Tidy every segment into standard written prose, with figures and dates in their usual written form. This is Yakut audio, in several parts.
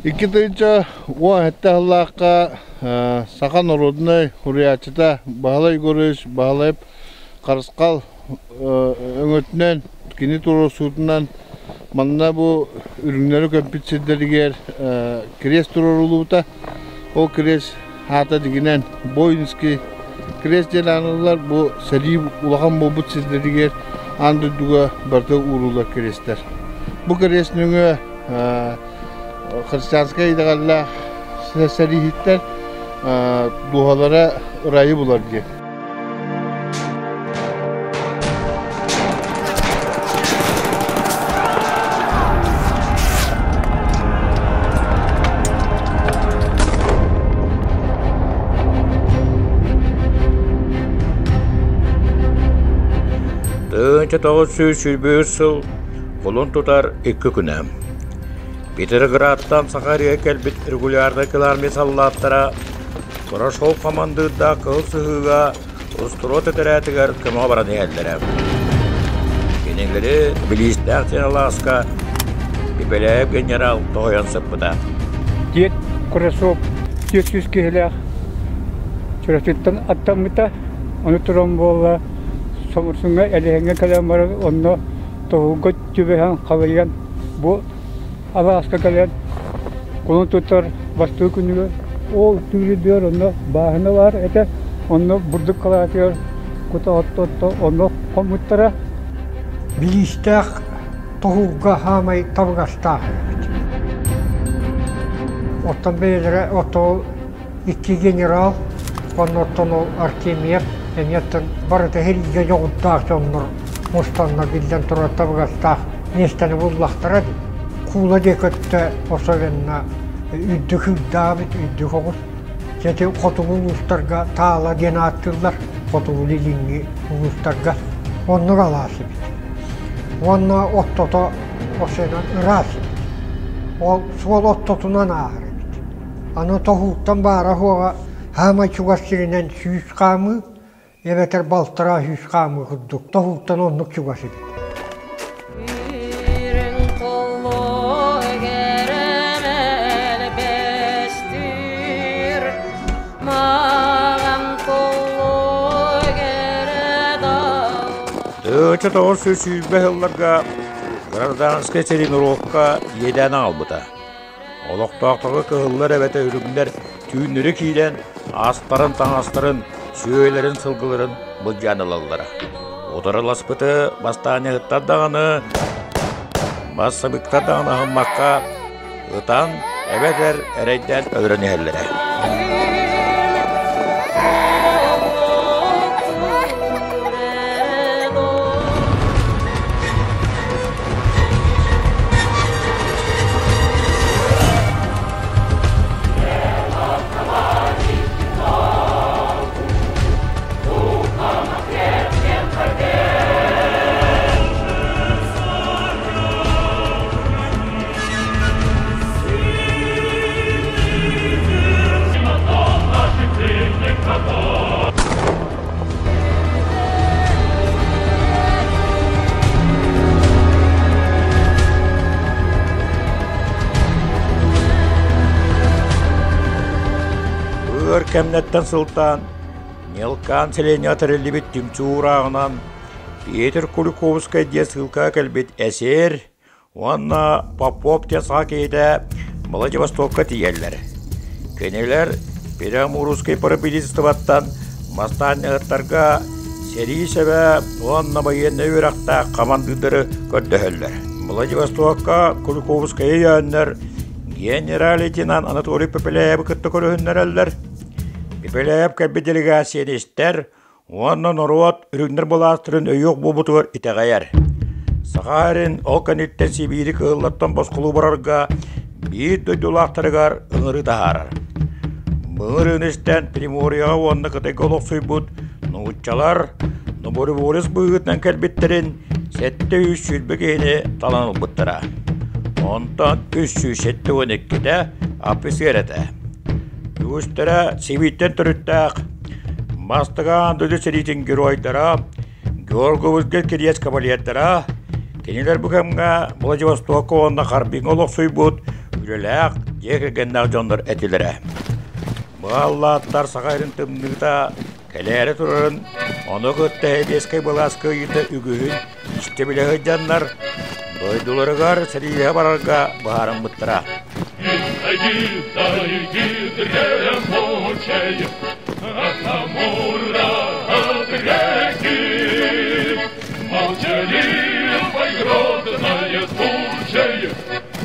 2017 сыллаахха саха норуодунай суруйааччыта Баһылай Егорович Баһылайып Харысхал өҥөтүнэн, кини туруорсуутунан манна бу үрүҥнэри көмпүт сирдэригэр крест туруоруллубута. Ол крест аата дьиҥинэн Воинский крест диэн ааныллар. Бу сэрии улахан буолбут сирдэригэр аан дойдуга барыта ууруллар крестэр. Бу крест нөҥүө христианскай итэҕэллээх сэрииһиттэр дууһалара ырайы булар диэн. 1923 сыл кулун тутар икки күнэ. Петроградтан Саха сиригэр кэлбит регулярнай кылаармыйа саллааттара Хорошов хамандыырдаах Кыһыл Сыһыыга устуруот этэрээтигэр көмөҕө баран иһэллэрэ. Кинилэри Билиистээх диэн алааска Пепеляев генерал тоһуйан сыппыта. Дед Курасов 400 киһилээх Чурапчыттан аттаммыта. Ону туран буолла Соморсуҥҥа Элэһиҥҥэ кэлэн баран онно тоһуурга түбэһэн халыйан бу алааска кэлэн кулун тутар бастакы күнүгэр ол түүрүдүөр онно бааһына баар этэ онно бурдук халаатыгар кута отто онно хоммуттара Билиистээх тоһуурга хаамай табыгастаах эбит. Оттон бэйэлэрэ ото икки генерал, оннуттан ол Артемьев эмиэттэн барыта сэриигэ дьоҕурдаах дьоннор мустаннар биллэн турар табыгастаах миэстэни буллахтара дии. Куула диэки өттө особенно үрдүк үрдаабыт, үрдүк оҕус. Ити хотугу улуустарга таала диэн ааттыыллар, хотугу илиҥҥи улуустарга. Оннук алаас эбит. Уонна оттото осенан ыраас эбит. Ол суол оттотунан ааһар эбит. Аны тоһууттан баара-суоҕа саамай чугас сиринэн 100 хаамыы, эбэтэр балтараа 100 хаамыы курдук тоһууттан оннук чугас эбит. Тыһыынча 920 сылларга гражданскай тренировка иэдээн аҕалбыта. Олохтоохторго кыһыллар эбэтэр үрүҥнэр түүннэри киирэн астарын-таҥастарын, сүөһүлэрин-сылгыларын былдьаан ылаллара. Утарыласпыты бастаанньаһыттар даҕаны, бассабыыктар даҕаны аһыммакка ытан эбэтэр эрэйдээн өлөрөн иһэллэрэ. Өр кэмнэртэн сылтаан Нелкан сэлиэнньэҕэ тэриллибит түмсүү уурааҕынан Петр Куликовскай диэн ссылкаҕа кэлбит эсер Уонна Попов диэн саха киһитэ Владивостокка тиийэллэр. Кинилэр Перамурскай правительствоттан бастаанньаһыттарга сэрии сэбэ уонна байыаннай үөрэхтээх хамандыырдары көрдөһөллөр. Владивостокка Куликовскайы өйөөннөр генерал-лейтенант Анатолий Пепеляевы кытта көрүһүннэрэллэр. Пепеляев кэлбит делегацияны истэр уонна норуот үрүҥнэр былаастарын өйүөх буолбутугар итэҕэйэр. Саха сирин ол кэнниттэн Сибиири кыһыллартан босхолуу барарга биир дойдулаахтарыгар ыҥырыы таһаарар. Былырыын истэн Приморьеҕа уонна Кытайга олохсуйбут нууччалар Нобореволец быһыытынан кэлбиттэрин 720 киһини талан ылбыттара. Онтон 372-тэ офицер этэ. Үгүстэрэ Сибииртэн төрүттээх Бастакы аан дойду сэриитин геройдара, Георгиевскай кириэс кавалердара, кинилэр бу кэмҥэ Владивостокка уонна Харбиҥҥа олохсуйбут Үлэлээх, дьиэ кэргэннээх дьоннор этилэрэ. Бааллааттар саха сирин тымныыта кэлээри турарын, ону кытта сэбиэскэй былаас кыайыыта үгүһүн истэ-билэ сылдьаннар, дойдуларыгар сэриигэ барарга быһаарыммыттара. Молчаливой грозная тучей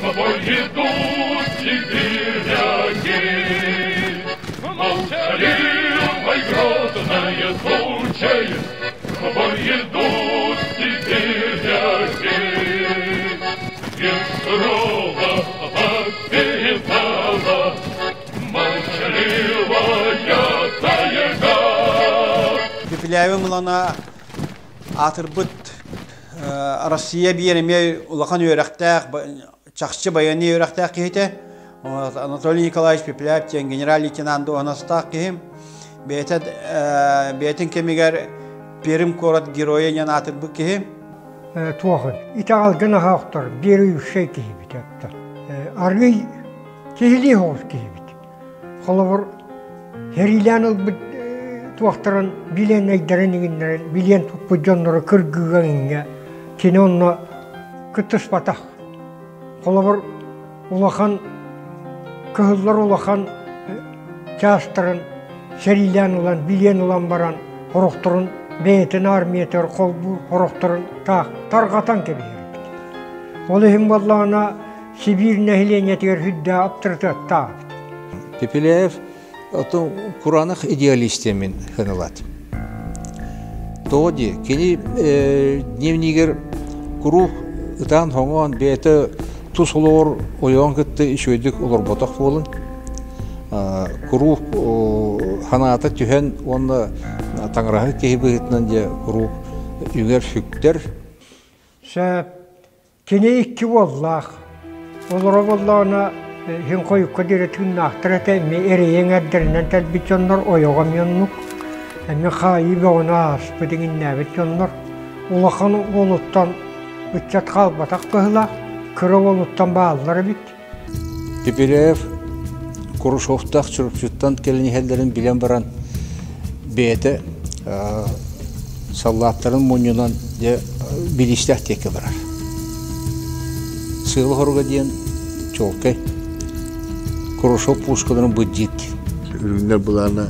В бой идут сибиряки. Молчаливой грозная тучей В бой идут сибиряки. И сурово воспитала Молчаливая тайга. Пепеляева Мылана аатырбыт Россия биир эмиэ улахан үөрэхтээх, чахчы байыаннай үөрэхтээх киһитэ. Анатолий Николаевич Пепеляев диэн генерал-лейтенант дуоһунастаах киһи. Бэйэтэ бэйэтин кэмигэр Пермь куорат геройа диэн аатырбыт киһи. Туох итэҕэлгэ наһаа охтор, верующай киһибит оттон. Арыый киһилии соҕус киһибит. Холобур, сэриилээн ылбыт туохтарын билиэннэйдэрин иҥиннэрин билиэн туппут дьоннору кыргыыга иҥҥэ кини онно кыттыспатах. Холобур, улахан кыһыллар улахан чаастарын сэриилээн ылан, билиэн ылан баран, сорохторун бэйэтин армиятыгар холбуур, сорохторун таах тарҕатан кэбиһэр эбит. Ол иһин буоллаҕына Сибиир нэһилиэнньэтигэр үрдээх аптарытыаттаах. Пепеляев отон кураанах идеалистиэмин хынылат. Тоҕо дии, кини дневнигэр куруук ытаан-хоҥоон бэйэтэ тус олоҕор ойоҕун кытта үчүгэйдик олорботох буолан куруук ханаата түһэн уонна таҥараһыт киһи быһыытынан дьэ куруук үҥэр-сүктэр. Сөп. Кини икки уоллаах. Олоро буоллаҕына иһин хойукка диэри тыыннаахтар этэ, эмиэ эрэйиҥ эрдэринэн кэлбит дьоннор ойоҕо эмиэ оннук. Эмиэ хаайыы бөҕөнү ааспыт иҥиннээбит дьоннор. Улахан уолуттан ыччат хаалбатах быһыылаах, кыра уолуттан бааллар эбит. Пепеляев Курушовтаах Чурапчыттан кэлэн иһэллэрин билэн баран бэйэтэ саллааттарын мунньунан дьэ билиистээх диэки барар. Сыала хоруга диэн чуолкай Курушов пушкаларын быдьыыт. Үрүҥнэр былаана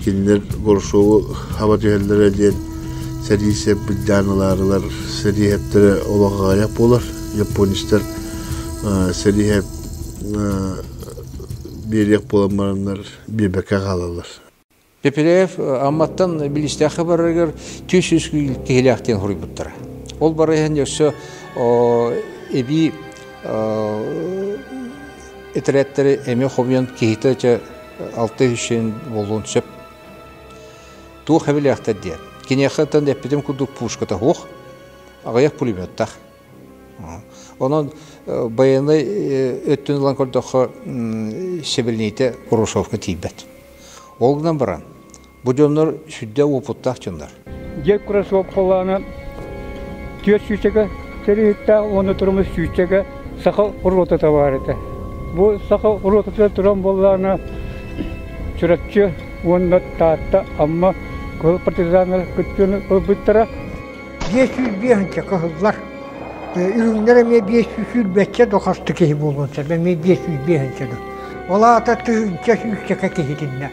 кинилэр Курушову хаба түһэллэрэ диэн сэрии сэп былдьаан ылаарылар сэрии сэптэрэ олох аҕыйах буолар. Японецтар сэрии биэриэх буолан бараннар биэрбэккэ хаалаллар. Пепеляев Амматтан Билистээххэ барарыгар 200 киһилээх диэн хоруйбуттара. Ол бара иһэн өссө эбии этэрээттэри эмиэ хомуйан киһитэ чэ 600 буолуон сөп. Туох эбилээхтэр диэн. Киниэхэ эппитим курдук пушката суох, аҕыйах пулеметтаах. Онон байыаннай өттүн ылан көрдөххө, сэбилниитэ Курушевка тиийбэт. Ол гынан баран, бу дьоннор сүрдэ уопуттаах дьоннор. Дьиэ Курашов холаана түөрт сүүсчэкэ сэрииһиттээх уонна турумус сүүсчэкэ саха уруотата баар этэ. Бу саха уруотатыгар туран буоллаҕына Чурапчы уонна Таатта, Амма кыһыл партизаннар кыттыыны ылбыттара. 505 кыһыллар. Үрүҥнэр эмиэ 520 да хас да киһи буолуон сөп, эмиэ 505 да. Ол аата тыһыынча сүүсчэкэ киһитиннэ.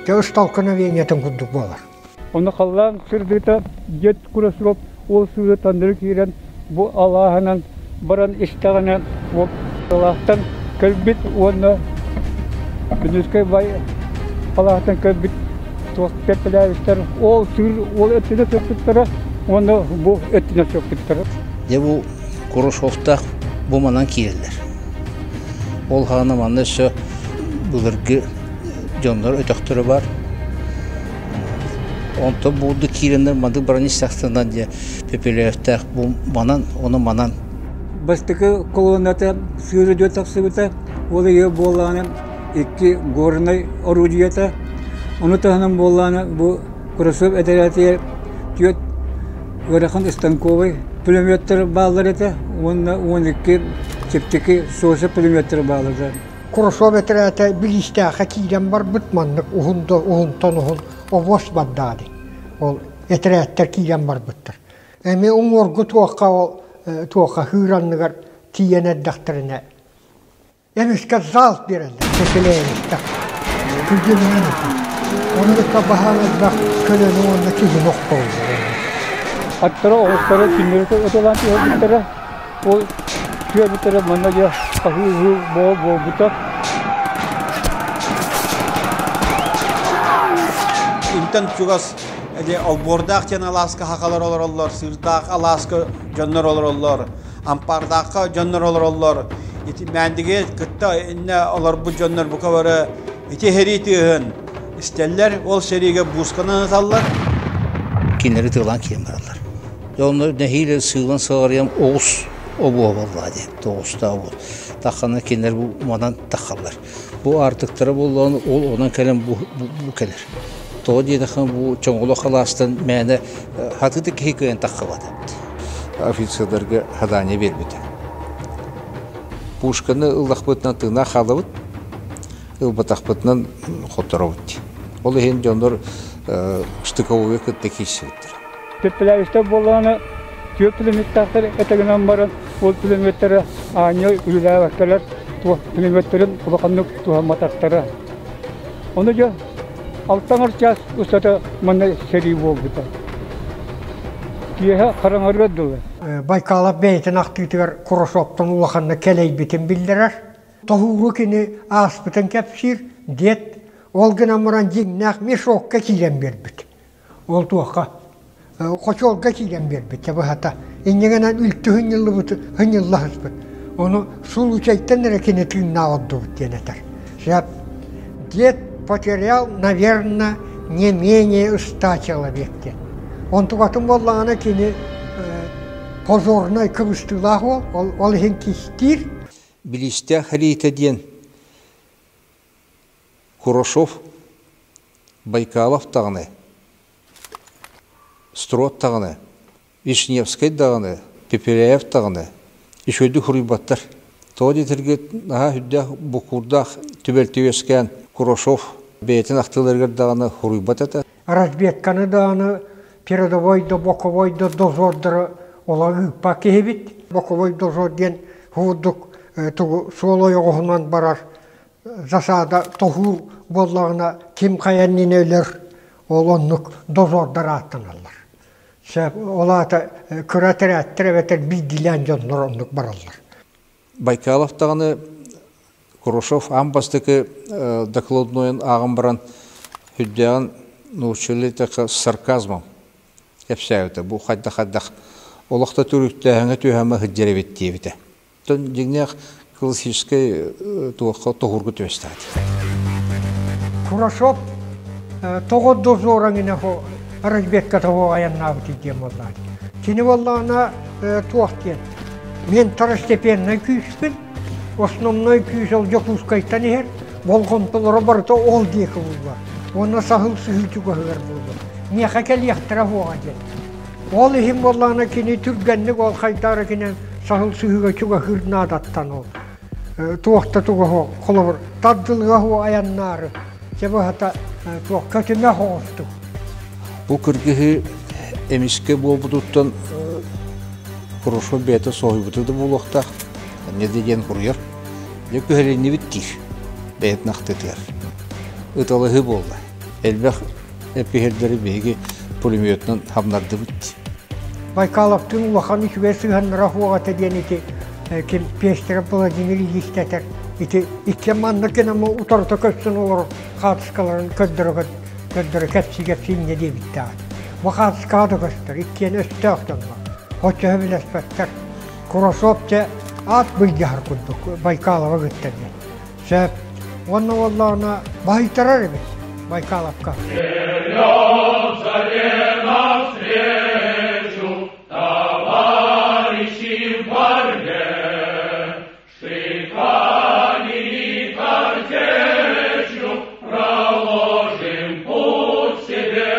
Дьэ ыстолкновениетын курдук буолар. Ону халлаан сырдыыта дед Курасов ол сыыры таҥнары киирэн бу алааһынан баран истэҕинэ алаастан кэлбит уонна Бүлүүскэй бай алааһыттан кэлбит туох Пепелявичтар ол сыыр ол өттүнэ сыппыттара уонна бу өттүнэ сыппыттара. Дьэ бу Курашовтаах бу манан киирэллэр. Ол хаана манна өссө былыргы дьоннор өтөхтөрө бар. Онтон буурду киирэннэр маннык баран истэхтэринэ дьэ Пепелевтээх бу манан, ону манан. Бастакы колонната сыыр өдүө тахсыбыта, ол иһэ буоллаҕына икки горнай орудиета, ону таһынан буоллаҕына бу Курасов этэрээтигэр түөрт ыарахан станковай пулеметтар бааллар этэ уонна 12 Чэпчэки суоса пулеметтара бааллар. Курашов этэрээтэ Билиистээххэ киирэн барбыт маннык уһун да уһунтан уһун обуос бардаҕа дии. Ол этэрээттэр киирэн барбыттар. Эмиэ уҥуоргу туохха ол туохха хыыр анныгар тиийэн эрдэхтэринэ эмискэ залп биэрэллэр Пепеляевичтар. Күргүөмүнэн этэ. Ону кытта баһаам элбэх көлөнү уонна киһини охтоллор. Аттара оҕустара кинилэри ыталаан түһэрбиттэрэ. Ол түһэрбиттэрэ манна дьэ хаһыы-ыһыы буолбута. Интэн чугас олбуордаах диэн алааска хахалар олороллор, сыырдаах алааска дьоннор олороллор, ампаардаахха дьоннор олороллор. Ити Мээндиги кытта иннэ олорбут дьоннор бука бары ити сэрии тыаһын истэллэр, ол сэриигэ буусканан ыталлар. Кинилэри тыалаан киирэн бараллар. Дьэ онно нэһиилэ сыылан сыҕарыйан оҕус обуо буоллаҕа диэн, тоҕустаах обуо. Таххана кинилэр бу манан таххаллар. Бу аартыктара буоллаҕына ол онон кэлэн бу, бу кэлэр. Тоҕо диэтэххэ бу Чоҥоло халаастан мээнэ хатыыта киһи кыайан таххыбат эбит. Офицердарга задание биэрбитэ. Пушканы ыллахпытынан тыыннаах хаалабыт, ылбатахпытынан хотторобут. Ол иһин дьоннор штыковую кытта киирсибиттэр. Пепеляевичтар буоллаҕына түөрт пулеметтаахтар этэгинэн баран ол пулеметтара аанньа үлэлээбэккэлэр пулеметтарын улаханнык туһамматахтара. Ону дьэ алтаҥар чаас устата манна сэрии буолбута. Киэһэ хараҥарыар дылы. Байкалов бэйэтин ахтыытыгар Курашовтан улаханнык кэлэйбитин биллэрэр. Тоһууру кини ааспытын кэпсиир, диэт, ол гынан баран дьиҥнээх мешокка киирэн биэрбит. Ол туохха? Хочуолга киирэн биэрбит, быһата. Инньэ гынан үлтү хынньыллыбыт, хынньылла сыспыт. Ону случайтан эрэ кини тыыннаах ордубут диэн этэр. Сөп. Дед потерял, наверное, не менее 100 человек диэн. Онтукатын буоллаҕына кини позорнай кыбыстыылаах уол, ол иһин кистиир. Билиистээх Рита диэн Курашов, Байкалов даҕаны, Строд даҕаны, Вишневскай даҕаны, Пеперяев даҕаны үчүгэйдик суруйбаттар. Тоҕо диэтэргит наһаа сүрдээх буккуурдаах түбэлтэ үөскээн Курашов бэйэтин ахтыыларыгар даҕаны суруйбат этэ. Разведканы даҕаны передовой да боковой да дозордары ола ыыппат киһибит. Боковой дозор диэн курдук тугу суол ойоҕоһунан барар засада тоһуур буоллаҕына ким хайа иннинэ өлөр ол оннук дозордар ааттаналлар. Ол аата кыра тэрээттэр эбэтэр биирдиилээн дьоннор оннук бараллар. Байкалов даҕаны Курашов аан бастакы докладнойун ааҕан баран сүрдээҕин научили сарказмом кэпсээбитэ. Бу хайдах-хайдах олох да түрүктээһиҥҥэ түһэмэ сылдьар эбит диэбитэ. Оттон дьиҥнээх классическай туохха тоһуурга түбэстэҕит. Курашов тоҕо дозораҥ хо разведка того айаннаабыт диэн буоллаҕа. Кини буоллаҕына туох диэн мен второстепеннай күүспүн, основной күүс ол Дьокуускайтан иһэр, болҕомтолоро барыта ол диэки булла. Уонна саһыл сыһыы чугаһыгар буолла. Миэхэ кэлиэхтэрэ суоҕа диэн. Ол иһин буоллаҕына кини түргэнник ол хайдах эрэ кинэн саһыл сыһыыга чугаһыыр наадаттан ол туох да туга суох холобур тардылыга суох айаннаары чэ быһата туох көтүмэх оҕустук. Бу кыргыһыы эмискэ буолбутуттан Хорошо бэйэтэ соһуйбута да буолуохтаах. Эмне да диэн хуруйар. Дьэ күһэлиннибит диир. Бэйэтин ахтытыгар. Ыталаһыы буолла. Элбэх эпиһэрдэри биһиги пулеметунан хамнардыбыт. Байкаловтыын улахан үчүгэй сыһыаннара суох этэ диэн ити ким Пестеров Владимир Ильич этэр. Ити икки маннык гынан утарыта көстөн олорор хаартыскаларын көрдөрө көрдөрө кэпсии кэпсии инньэ диэбиттээх. Бу хаартыскаҕа да көстөр, иккиэн өстөөх дьоннор. Оччоһо билэспэттэр. Курашов чэ аат былдьаһар курдук Байкалова кытта диэн. Сөп. Уонна буоллаҕына баһыйтарар эбит Байкаловка. Товарищи в борьбе, штыками и картечью проложим путь себе.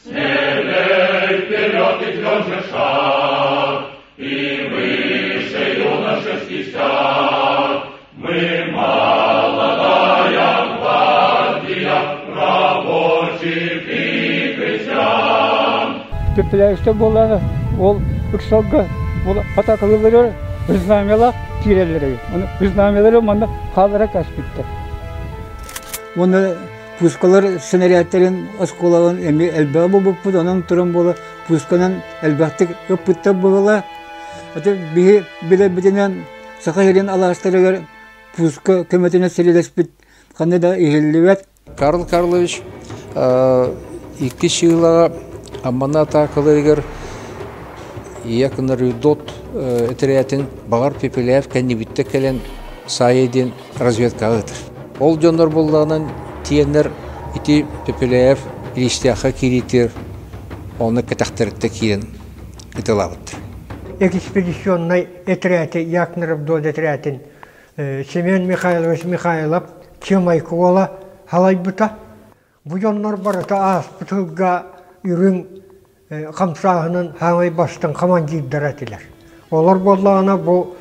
Смелей вперед и тверже шаг, и выше юношеский 60. Мы молодая гвардия рабочих и крестьян. Пепеляевтер буоллаҕына ол ыксалга ол атаакалыылларыгар знамялаах киирэллэр Оны знамялары манна хааллара каспиттар. Уонна пускалар снарядтарын оскуолаларын эмиэ элбэҕи булбуппут, онон туран буола пусканан элбэхтик ыппыттар буолала. Аты биһи билэрбитинэн Саха сирин алаастарыгар пуска көмөтүнэн сэриилэспит ханна да иһиллибэт. Карл Карлович икки сыылаҕа Амманы атаакаларыгар Якнарюдот этэрээтин баҕар Пепеляев кэннибиттэ кэлэн Саайа диэн разведкаҕа ыытар. Ол дьоннор буоллаҕынан тиэннэр ити Пепеляев Илистээххэ киириитигэр онно кэтэхтэриттэ киирэн ыталаабыттар. Экспедиционнай этэрээти Якнарабдод этэрээтин Семен Михайлович Михайлов Чымайкы уола халайбыта. Бу дьоннор барыта ааспыт сылга үрүҥ хамсааһынын хаамай бастыҥ командирдара этилэр. Олор буоллаҕына бу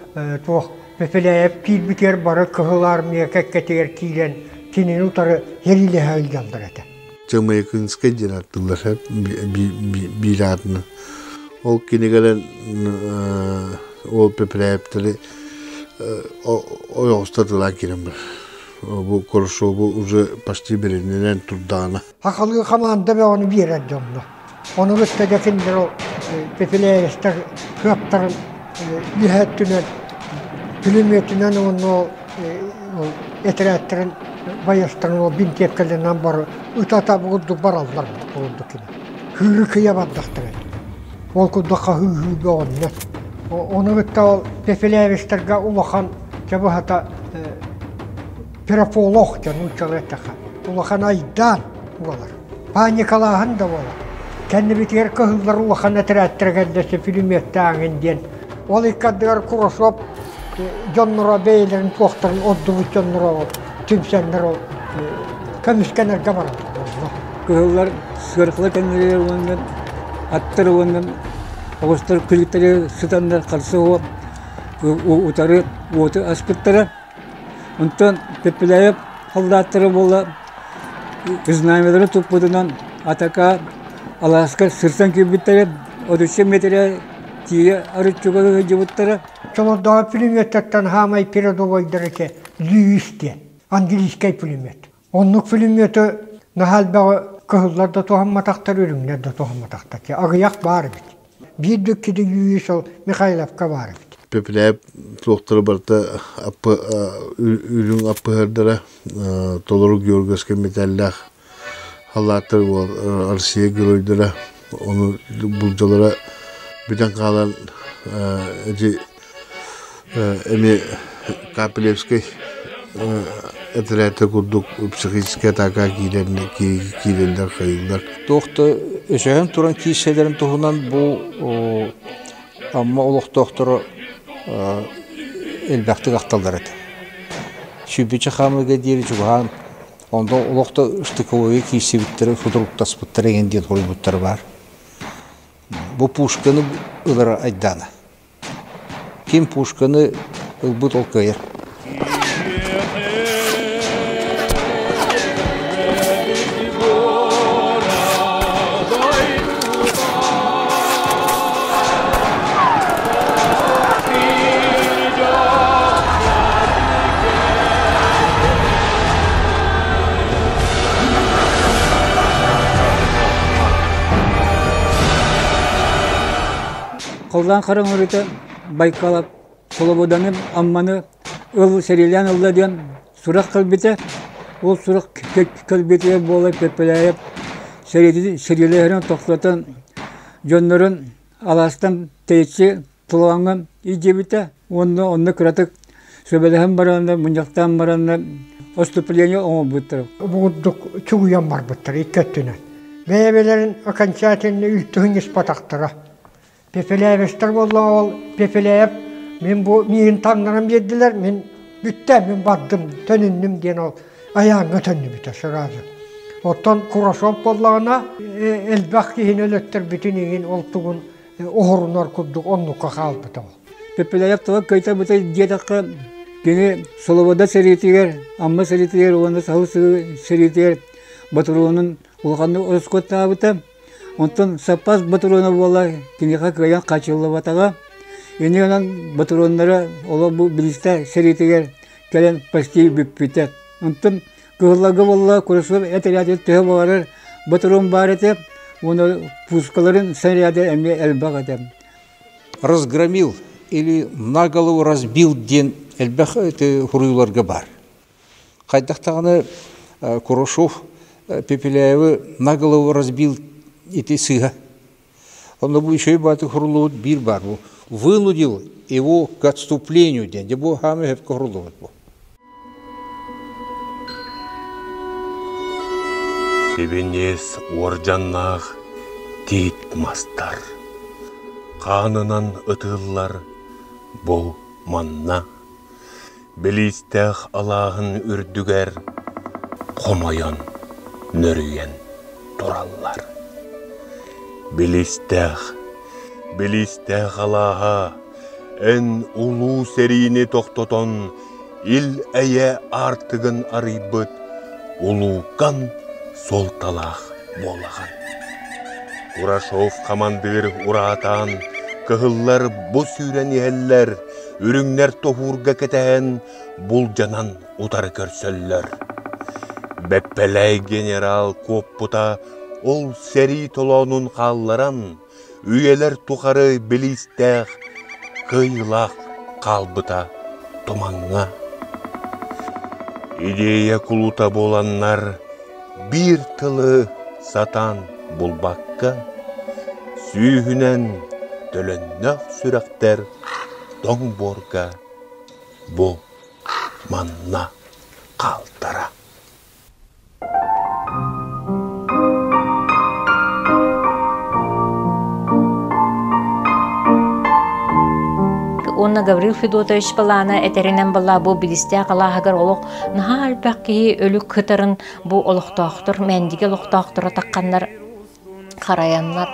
туох Пепеляев киирбитигэр бары Кыһыл Армия кэккэтигэр киирэн кинини утары сэриилэһэ сылдьаллар этэ. Чымайкынскай диэн аттылар биир аатынан. Ол кинигэлэр ол Пепеляевтары ойоҕосто тылаан киирэн бар. Бу Хорошову уже почти бэрининэн турдаҕына. Хахалыы хамаанда бөҕөнү биэрэр дьонно. Ону кытта дьэ кинилэр ол Пепеляевтар кыаптарын үөһэ өттүнэн пулеметунан уонна ол этэрээттэрин байыастарын ол бинтиэпкэлэринэн бары ыта-ыта бу курдук бараллар курдук кини. Кыыры кыйа бардахтара. Ол курдук хаһыы-ыһыы бөҕөннөр. Ону кытта ол Пепеляевичтарга улахан чэ быһата пирополох диэн нууччалыы эттэххэ улахан айдаан буолар. Паникалааһын да буолар. Кэннибитигэр кыһыллар улахан этэрээттэрэ кэллэсэ пулеметтааҥын диэн. Ол икки ардыгар Курашов дьонноро бэйэлэрин туохтарын ордубут дьонноро түмсэннэр ол көмүскэнэргэ бараллар. Кыһыллар сыаркыла кэннилэригэр уонна аттар уонна оҕустар күлүктэригэр сытаннар харса уот утары уоту аспыттара. Онтон Пепеляев халлааттара буола знамялары туппутунан атака алааска сырсан киирбиттэрэ, 33 метрэ тиийэ арыччыга сылдьыбыттара. Чолордооҕу пулеметтартан хаамай передовойдар этэ Льюис диэн английскай пулемет. Оннук пулеметы наһаа элбэҕи кыһыллар да туһамматахтар, үрүҥнэр да туһамматахтар. Аҕыйах баар эбит. Биир да икки Льюис ол Михайловка баар эбит. Пепеляев туохтара барыта үрүҥ аппыһардара толору Георгиевскай мэтээллээх халааттар Россия геройдара ону булдьалара бүтэн хаалан эти эмиэ Капелевскай этэрээтэ курдук психическэй атака киирэллэр хайыыллар. Туох да өсөһөн туран киирсэлэрин туһунан бу Амма олохтоохторо элбэхтик ахталлар этэ. Сүүрбэччэ хаамыыга диэри чугаһаан, онно олох да штыковойга киирсибиттэрэ, сутуруктаспыттара эҥин диэн хоруйбуттара баар. Бу пушканы ылара айдаана. Ким пушканы ылбыт ол кыайар. Халлаан хараҥарыыта Байкалап Холободаны Амманы ыл сэриилээн ылла диэн сурах кэлбитэ. Ол сурах кэлбитигэр буола Пепеляев сэриилэһэрин тохтотон дьоннорун алаастан тэйиччи тулааҥҥа илдьибитэ уонна онно кыратык сүбэлэһэн бараннар, мунньахтаан бараннар отступление оҥорбуттар. Бу курдук чугуйан барбыттар икки өттүнэн. Бэйэ-бэйэлэрин окончательно үлтүһүн испатахтара. Пепеляевичтар буоллаҕа ол Пепеляев мин бу миигин таҥнаран биэрдилэр, мин бүттэ, мин бардым, төнүннүм диэн ол айааҥҥа төннүбүтэ сразу. Оттон Курашов буоллаҕына элбэх киһини өлөттөрбүтүн иһин ол тугун оһорунар курдук оннукка хаалбыта ол. Пепеляев тоҕо кыайтарбыта диэтэххэ, кини Солобода сэриитигэр, Амма сэриитигэр уонна Саһыл сэриитигэр ботуруонун улаханнык ороскуоттаабыта. Онтон саппаас ботуруона буола киниэхэ кыайан хааччыллыбатаҕа. Инньэ гынан ботуруоннара олох бу Билистэ сэриитигэр кэлэн почти бүппүтэ. Онтон кыһылларга буолла Курасов этэрээти төһө баҕарар ботуруон баар этэ уонна пускаларын снаряда эмиэ элбэх этэ. Разгромил или на голову разбил диэн элбэх хуруйуларга баар. Хайдах даҕаны Курашов Пепеляевы на голову разбил ити сыыһа. Онно бу үчүгэй бааты хуруллубут биир баар бу. Вынудил его к отступлению диэн. Дьэ бу хаамы сөпкө хуруллубут бу. Сибиниэс уордьаннаах тиит мастар хаанынан ытыыллар бу манна Билиистээх алааһын үрдүгэр хомойон нөрүйэн тураллар. Билиистээх, Билиистээх алааһа, эн улуу сэриини тохтотон ил-эйэ аартыгын арыйбыт улуукан суолталаах буолаҕын. Курашов хамандыыр ураатаан, кыһыллар бу сүүрэн иһэллэр, үрүҥнэр тоһуурга кэтэһэн булдьанан утары көрсөллөр. Бэппэлэй генерал куоппута ол сэрии толоонун хаалларан, үйэлэр тухары билиистээх, кыайыылаах хаалбыта тумаҥҥа. Идея кулута буоланнар биир тылы сатаан булбакка, сүүһүнэн төлөннөх сүрэхтэр тоҥ буорга бу манна хаалтара. Уонна Гаврил Федотович былаана этэринэн была бу билистээх алааһыгар олох наһаа элбэх киһи өлүк кытарын бу олохтоохтор Мэндиги олохтоохторо тахханнар хараяннар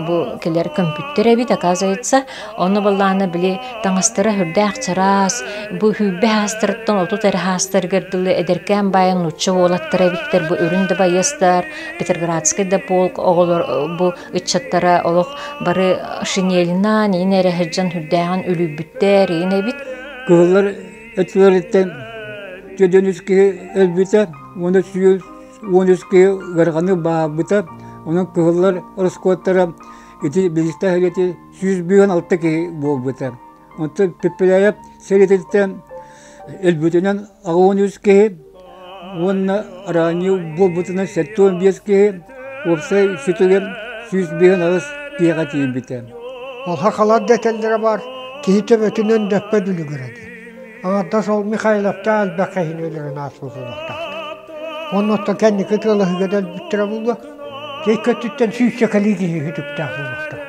бу кэлэр көмпүттэр эбит оказывается ону баллаана били таҥастара үрдээх чараас бу хүүрбэ хаастарыттан 30 эрэ хаастарыгар дылы эдэркээн баайан нуучча уолаттара эбиттэр бу үрүн да байыастар Петроградский да полк оҕолор бу ыччаттара олох бары шинелинан иин эрэ сылдьан үрдээҕин үлүйбүттэр иин эбит Кыһыллар өттүлэриттэн түөдөн үс киһи өлбүтэ уонна сүүс 13 киһи ыараханнык баһаарбыта. Онон кыһыллар ороскуоттара ити билистэ сэриити 156 киһи буолбута. Онтон Пепеляев сэриититтэн өлбүтүнэн 83 киһи уонна ранее буолбутунан 75 киһи, уопсай сүтүгэр 158 киһиэхэ тиийбитэ. Ол хахалар да этэллэрэ баар, киһи төбөтүнэн дөппөт үлүгэрэ диэн. Аҥардас ол Михайловтаах элбэх киһини өлөрөн ааспыт буолуохтаахтар. Уонна оттон кэнники тыалаһыыга да өлбүттэрэ буолуо. Дьэ икки өттүттэн сүүсчэ кэлии киһи сүтүктээх буолуохтара.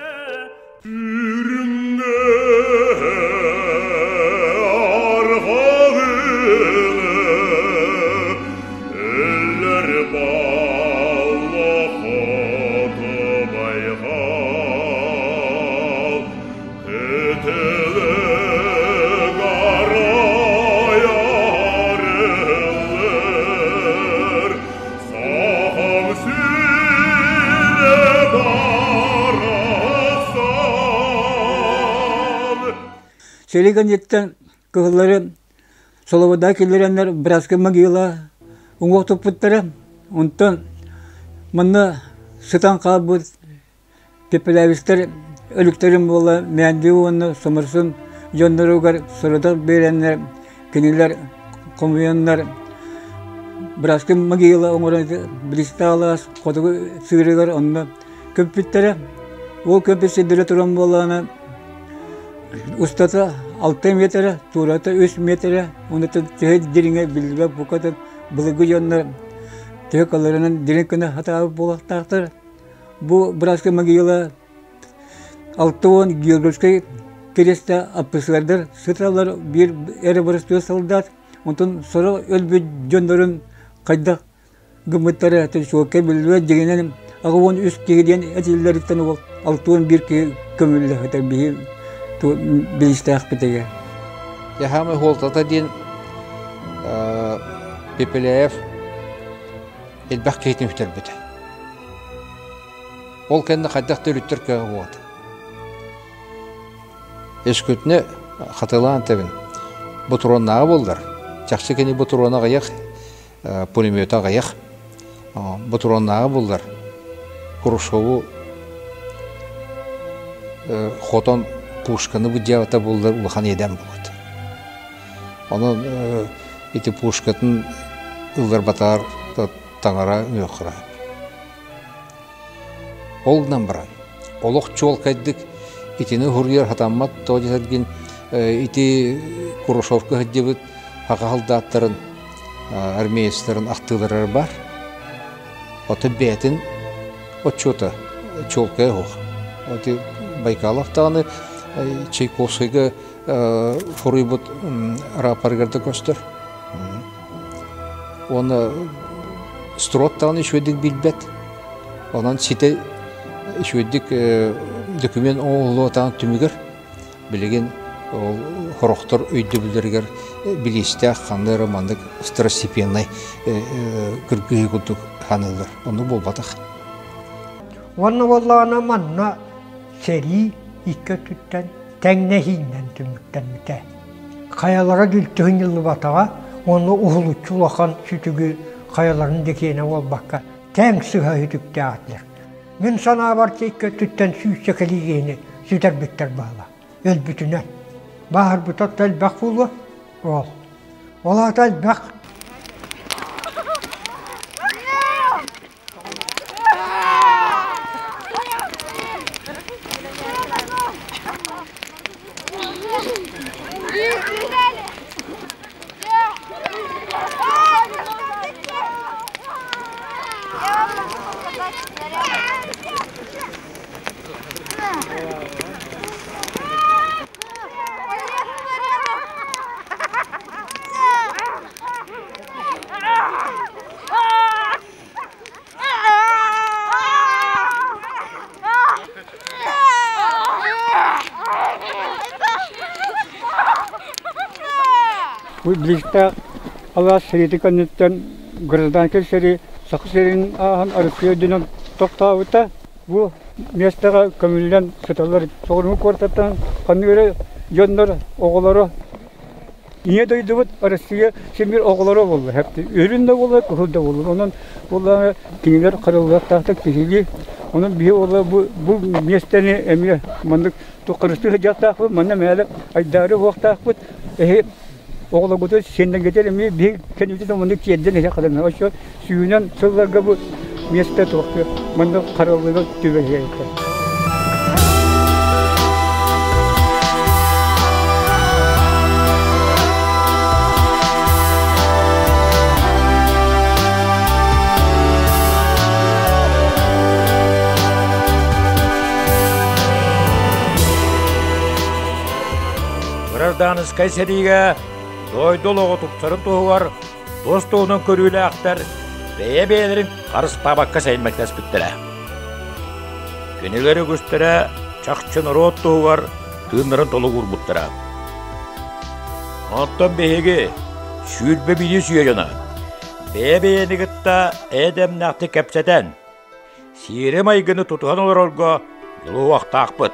Сэрии кэнниттэн кыһыллары Солобода киллэрэннэр Братская могила уҥуох туппуттара. Онтон манна сытан хаалбыт Пепелявистар өлүктэрин буола Мээнди уонна Соморсун дьонноругар сорудах биэрэннэр, кинилэр хомуйаннар Братскай могила оҥорон Бристалаас хотугу сыырыгар онно көмпүттэрэ. Ол көмпүт сирдэрэ туран буоллаҕына устата 6 метрэ, туурата 3 метрэ, уонна төһө дириҥэ биллибэт букатын былыргы дьоннор төһө каларынан дириҥ гына хатаабыт буолуохтаахтар. Бу Братская могила 60 Георгиевскай кириэстэ аппысыардар сыталлар биир эрэ боростуой солдат. Онтон сорох өлбүт дьоннорун хайдах гыммыттара чуолкай биллибэт дьиҥинэн 83 киһи диэн этиллэриттэн 61 киһи көмүллэ сытар биһи билистээхпитигэр. Яхамы хуолтата диэн Пепеляев элбэх киһитин бүтэрбитэ. Ол кэннэ хайдах да өрүттэр кыаҕа буолбата. Өскөтүнэ хатылаан этэбин, ботуруоннааҕа буоллар, чахчы кини ботуруона аҕыйах, пулемета аҕыйах, ботуруоннааҕа буоллар, Хрущеву хотон пушканы быдьаабата буоллар улахан иэдээн буолуот. Онон ити пушкатын ылларбатаар таҥара үөххара. Ол гынан баран, олох чуолкайдык итини уһуруйар сатаммат тоҕо диэтэргин ити Курашовка сылдьыбыт саха солдааттарын армеецтарын ахтыыларар бар. Оттон бэйэтин отчуота чуолкайа суох. Ити Байкалов даҕаны Чайковскайга хоруйбут рапорыгар да көстөр. Уонна Строд даҕаны үчүгэйдик билбэт. Онон ситэ үчүгэйдик документ оҥоһуллуотаҕын түмүгэр билигин ол хорохтор өйдөбүллэригэр билиистээх ханна эрэ маннык второстепеннай кыргыһыы курдук ханыыллар. Оннук буолбатах. Уонна буоллаҕына манна сэрии икки өттүттэн тэҥнэһиинэн түмүктэммитэ. Хайалара дүлтүһүн ыллыбатаҕа уонна уһулуччу улахан сүтүгү хайаларын да киэнэ буолбакка тэҥ сыһа сүтүктээхтэр. Мин санаабар икки өттүттэн сүүсчэ кэлиигиһини сүтэрбиттэр баала. Өлбүтүнэн. Бааһырбыта элбэх буолуо. Ол. Ол аата элбэх. Бу билиистээх алаас сэриитин кэнниттэн гражданскай сэрии Саха сирин ааһан Арассыыйа үрдүнэн тохтообута. Бу миэстэҕэ көмүллэн сыталлар. Соҕуруу куораттан ханнык эрэ дьоннор оҕолоро Ийэ дойдубут Россия син оҕолоро буолла. Үрүн да буолла, кыһыл да буолла. Онон буоллаҕына кинилэр хараллыахтаахтар киһилии. Онон биһи буолла бу, бу миэстэни эмиэ маннык туххарыстыы сылдьыахтаахпыт, манна мээлэ айдаары уохтаахпыт. Эһи оҕолоргутун сиэннэргитин эмиэ биһи кэннибитин маннык тиэрдэн иһэ хадан. Оччо сүүнэн сылларга бу миэстэ туохтур маннык хараллыга түбэһиэхтэр. Гражданскай сэриигэ дойду олоҕо тупсарын туһугар Тус туһунан көрүүлээхтэр бэйэ-бэйэлэрин харыстаабакка сэймэктэспиттэрэ. Кинилэр үгүстэрэ чахчы норуот туһугар тыыннарын толук уурбуттара. Оттон биһиги 21 үйэ дьоно бэйэ-бэйэни кытта эдэмнээхтик кэпсэтэн, сиэри майгыны тутуһан олорорго дьулуһуохтаахпыт.